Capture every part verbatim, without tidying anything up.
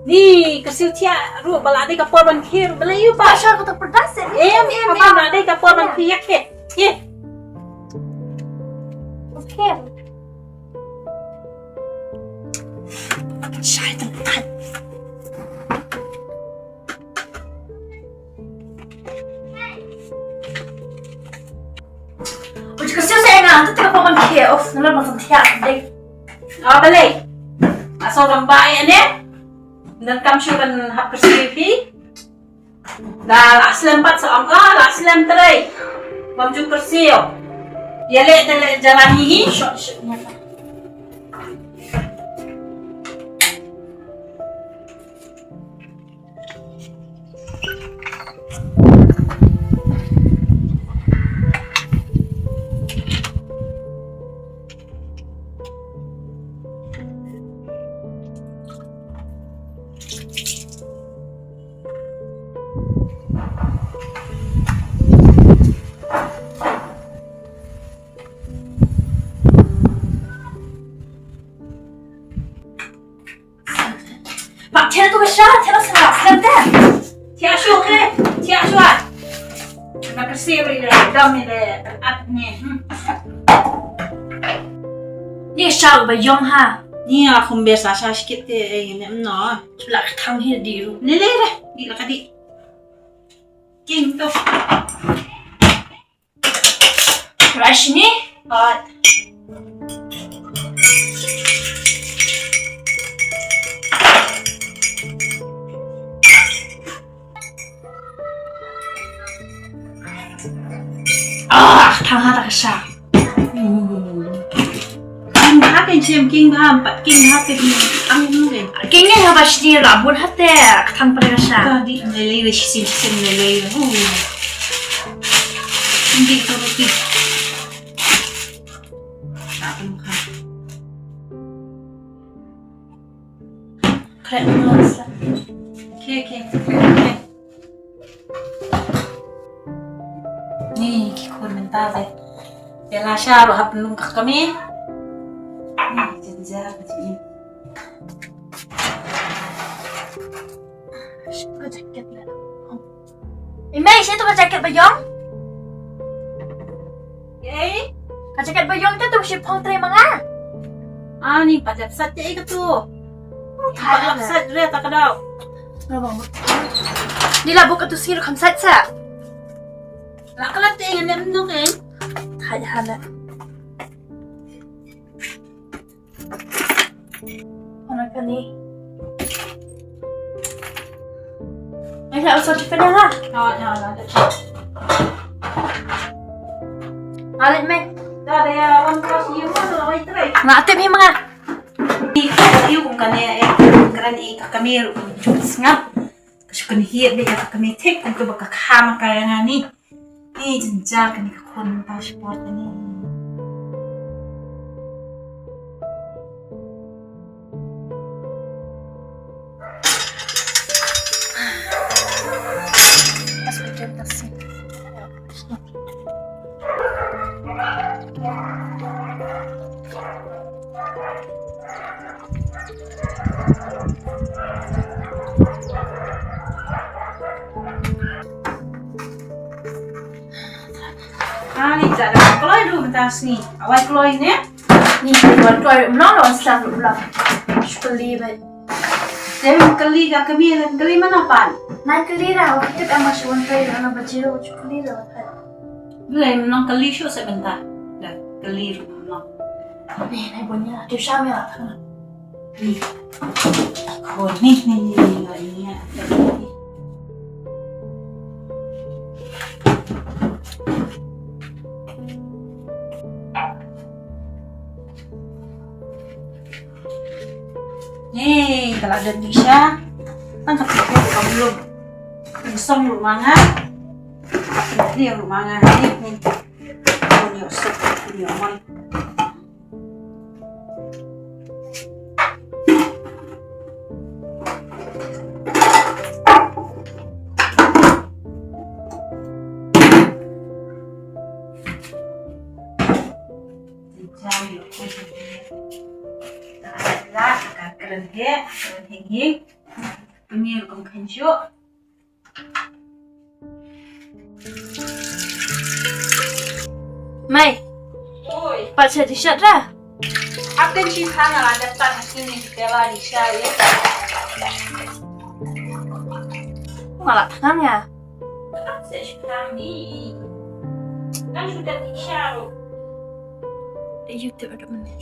Ni kyrsiew thiah ruh ba la dei ka por ban khie ruh balei ïa u ba. Sha ka to pyrdas eh. Em em em, la dei ka por ban khie, ïa khie. Khie. Okay. Shai tang tai. Uj ka siu sa nga tu tengah paman khie of nalor ma sam thiah dei. Ah, balei? Asal ramba ïa ne. Nan kam shu kan hap kyrsiew phi. Da la slem pat sa ong, ah, la slem trei. Bam ju kyrsiew. Ïa leh te leh jalan hi. Shot shot. Ba, thela tu ka sha, thela sha, sha te. Thia shu ke, thia shu ai. Na ka si ri le, dam ni le, at ni. Hmm. Ni sha ba yong ha. Ni a khum be sa sha shikit te, eh, ne mno. Chula ka thang hi di ru. Ni le re, di la ka di. King tu. Rashni? Hot. Ah, thang ha ta ka sha. King ha ken chem king ha pat king ha ken ang nu ken. King ne ha ba shni ra bun ha te ka thang pa ka sha. Ka di le le re shi sim sim le le. Hu. King di to ru ki. Ta kum kha. Kre no sa. Ke ke. Ni ki khun mynta te. Te la sha ruh hap nung ka kami. Ni jinjar ka ji. Ka jaket la. I mei shi tu ka jaket ba yong. Ei. Ka jaket ba yong te tu shi phong tre manga. Ani pa lap sat te ka tu. Pa lap sat re ta ka dau. Ni la bu ka tu sir kham sat sa. La ka la te ngan nem no ke. Hai hala. Hana kani. Ai la usah cepat dah lah. Awak dah lah. Balik meh. Dah dah ya, wan terus you mah lah, wai terai. Ngatip hi manga. Ni you kum kane eh, keren eh, ka kami ruh sngap. Ka shu kynhied beit ïa ka kmie thik kum kaba ka kham ka ïa nga ni. Ni jynjar kane ka khun mynta shipor kane. Ani, da da kloi du mynta sngi. Awai kloi ne? Ni kloi kloi mlong lo slam lo. Shukli bai. Dem kali ka kami lan kali mana pan? Nan kali ra, kita emang shwan kai ana bajiro shukli ra. Blei mlong kali shu sa mynta. Da kali ru mlong. Ni nai bunya tu sham ya. Ni. Ko ni ni ni ni ni. Ni ka la dep di sha. Tang ka phi ka mlum. Song lu manga. Ni lu manga ni ni. Ni suk ni mon. Kan heh, kan heh hing. Pynïar kum khan shuh. Mei. Oi. Pat sha dishar ra. Ap kan shi phang ala dep tan hakim ni tela dishar ye. Nga la tang ya. Ap sa shi phang ni. Kan sudah dishar. Ayu tu ada mana?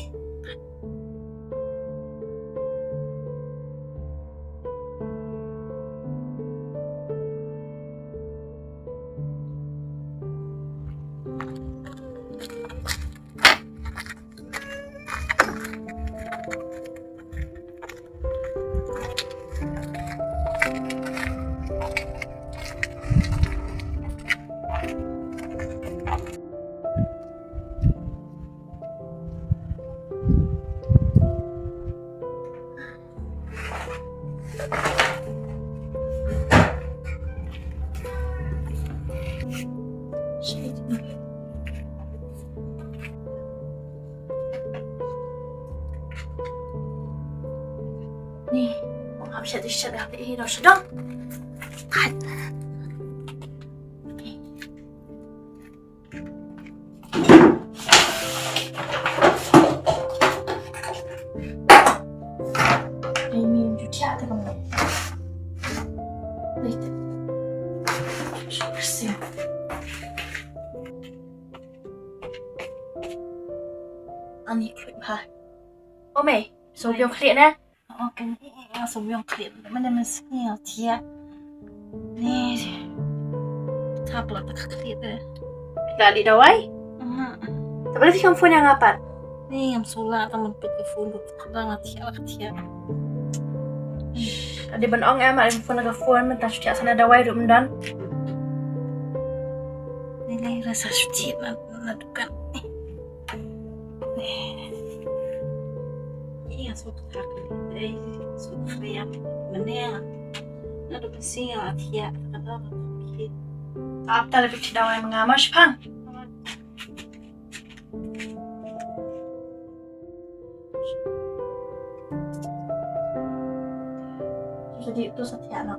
Ni, ong hap shat shat dah i no shadong. Hai. Ai, mi ju thiah te kam. Wait. Shuh, shuh. Ani klik ha. Ome, so biong klik na. Oh, kan ni, so biong klik. Mana mesti ya, thiah. Ni. Tap la tak klik deh. Dah di dawai? Aha. Tapi sih kamu phone yang apa? Ni ngam sula ta man peit ka phone ruh ka dang thiah la ka thiah. Ade ban ong em, ade phone la ka phone, mynta shu thiah sa na dawai ruh mynta. Ni ni rasa shu thiah na, na dukan. Ni. Ni ya sok tak. Eh, sok friam. Mana ya? Na dukan sing la thiah ka dang. Ap ta la peit dawai manga ma shipang. Jadi tu sa thiah noh.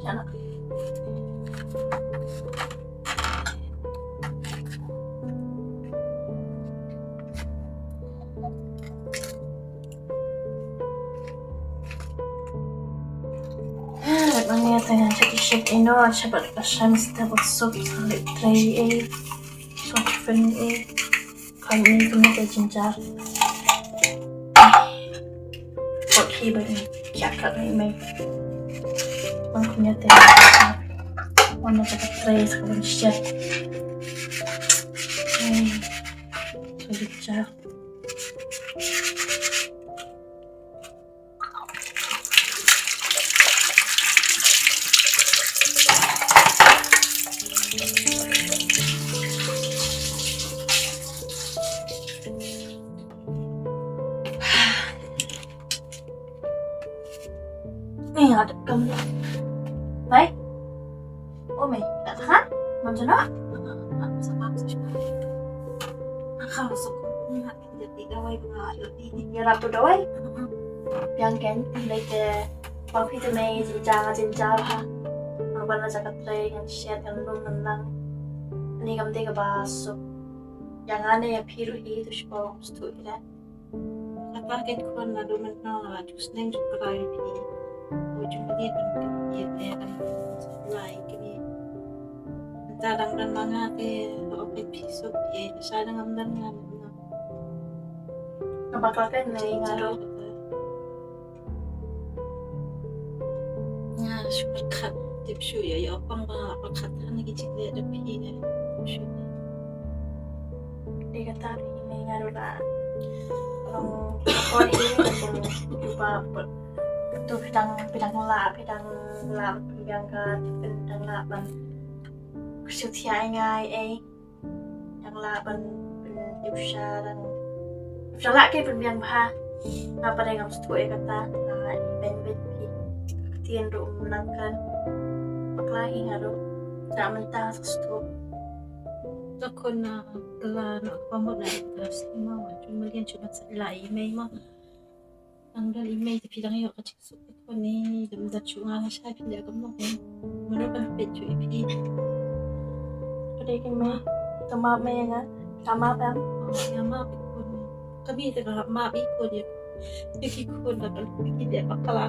Thiah noh. Ngan ïa tang sha ki shet ino, sha bad ka shan step bad sop, sa lip tray eh. Sop pen eh. Kan ni kumne te jinjar. Bad ki bad ni. Kya kat ni mai. Wan kumne te jinjar. Wan na ka tray sa ka ban shet. Sa jinjar. Ni ada kamu. Baik. Oh, mai. Tak tahan? Macam mana? Sama, sama. Akal masuk. Jadi dawai ba nga ïoh dih. Ïa lap tu dawai. Biang kein, lei te ba phi te mei jynjar jynjar ha. Nga ban la jaka trei ngan shet ngan lum ngan lang. Ani kam dei kaba suk. Ïa nga ne ïa phi ruh hi tu shipor stuk ïa. Kata kein khun naduh mynno la ju sneng ju krai phi. Ko ju mynit ban pynïaid ne ban supply kine. Mynta dang don ma nga te ba phi suk ïa sa dang am don nga. Nga bakla pen ne nga ruh. Nga shu pyrkhat tip shu ïa ïa pang ba nga pyrkhat han ki jingleh da phi ne. Shu. Dei kata phi ne nga ruh la. Long ko i ko ba. Tu phi dang phi dang la phi dang la phi dang ka phi dang la ban. Shu thiah ngai ei. Dang lah ban pynïap sha dang. Sha lah ke pynbiang bha. Nga pat ngam sngewthuh ïa kata. Nga i ben ben phi. Ka ktien ruh ym nang kan. Bakla hi nga ruh. Ka mynta sa stuk. Ka khun na kala na ka mut na ka sima wa ju malian ju ban sa la i mei ma. Ang dal i mei te phi dang ïoh ka jingsuk ka khun ni dam da ju nga la shai phi da ka mut ni. Mano ban pet ju i phi. Ka dei ka mei. Ka map mei nga. Ka map em. Ka map i khun. Ka mei te ka map i khun ni. Ki khun da ka ki de bakla.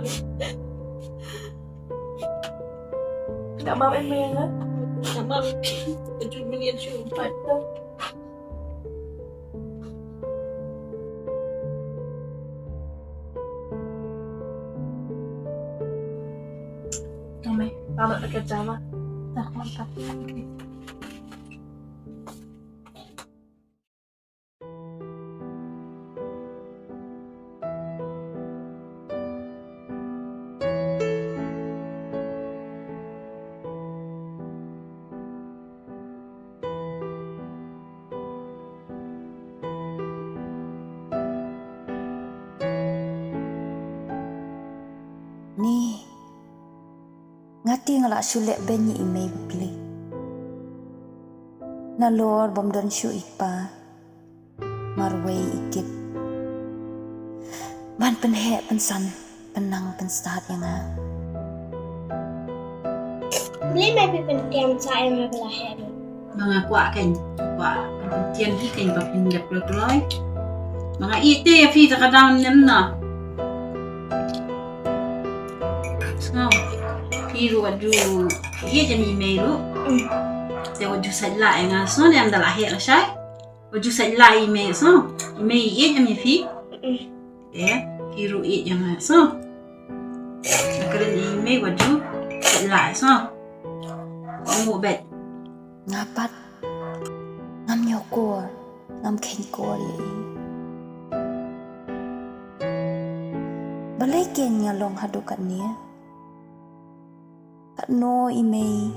Ka map em mei nga. Ka map. Ka ju malian ju. Pat. Tama, tama ka jama. Tama, tama. Ni, nga te nga la shu leh beiñ ïa i mei bapli. Nalor bym don shuh i pa. Marwei i kit. Ban pynheh pynsan pynnang pynstad ïa nga. Balei me phi pyntiam sa ïa nga ba la heh ruh? Ma nga kwah kein, kwah pyntiam hi kein ba phin dep kloi kloi. Ma nga ïeit te ïa phi ta ka daw nem na. Sngew phi ruh wat ju ïeit ïa i mei ruh. Te wat ju sait lah ïa nga, sngew ne em da la heh la shai. Wat ju sait lah i mei, sngew. I mei i ïeit em ïa phi. Eh, phi ruh ïeit ïa nga, sngew. Nga kren i mei wat ju sait lah, sngew. Wat ngu bet. Nga pat ngam ñiewkor, ngam kheiñkor ïa i. Balei kein nga long haduh katne? Katno i mei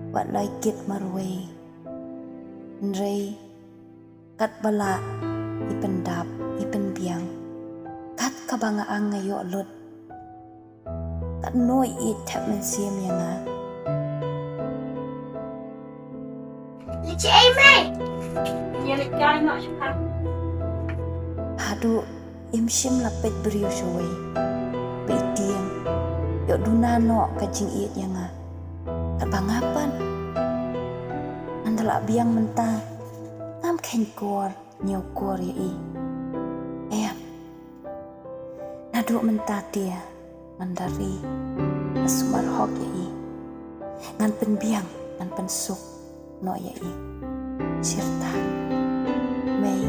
wat la i kit marwei. Hynrei katba lah i pyndap i pynbiang. Kat kaba nga ang nga ïoh lut. Katno i ïeit thep mynsiem ïa nga. Ïa chi ei mei? Ïa leit kai noh shuwa. Haduh im shym la peit briew shuwei. Ba i tieng ïoh duna noh ka jingïeit ïa nga. Katba nga pat ngan da la biang mynta. Ngam kheiñkor, ñiewkor ïa i. Em. Naduh mynta te ngan da ri, ngan sumar hok ïa i. Ngan pynbiang, ngan pynsuk noh ïa i. Shirta. Mei.